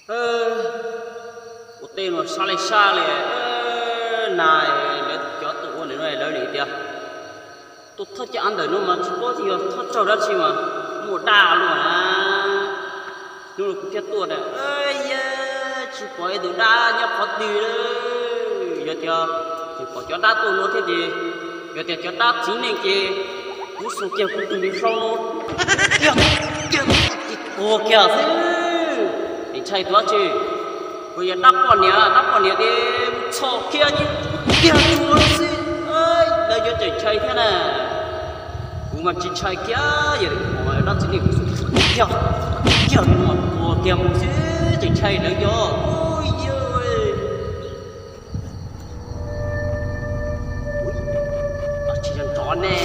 Ua tej no sab li sab li, na, lawv cov tuaj ua ntawm no lawv nim tias tuaj thawj caj av ntawm no mas tsis paub tias yog thawj tsaug dab tsi mas muaj dab luaj na. Hnub no kuv thiaj tuaj na, yog tsis pom ib tug dab nyob qhov twg li. Yog tias tsis pom cov dab tuaj no thiab ces, yog tias cov dab txiv neej ces kuv xuas kiag kuv tus ntiv hlau no, kiag, kiag, tuag kiag xwb. Tsis ntshai tuag tsi, kuv yog dab poj niam, dab poj niam ces txhom kiag ces kiag tuag xwb. Lawv yuav tseem ntshai thiab na. Kuv mas tsis ntshai kiag, yog tias kuv pom dab txiv neej kuv xuas kiag, kiag no tuag kiag mus xwb tseem ntshai lawv cov. Tsis nrov ne.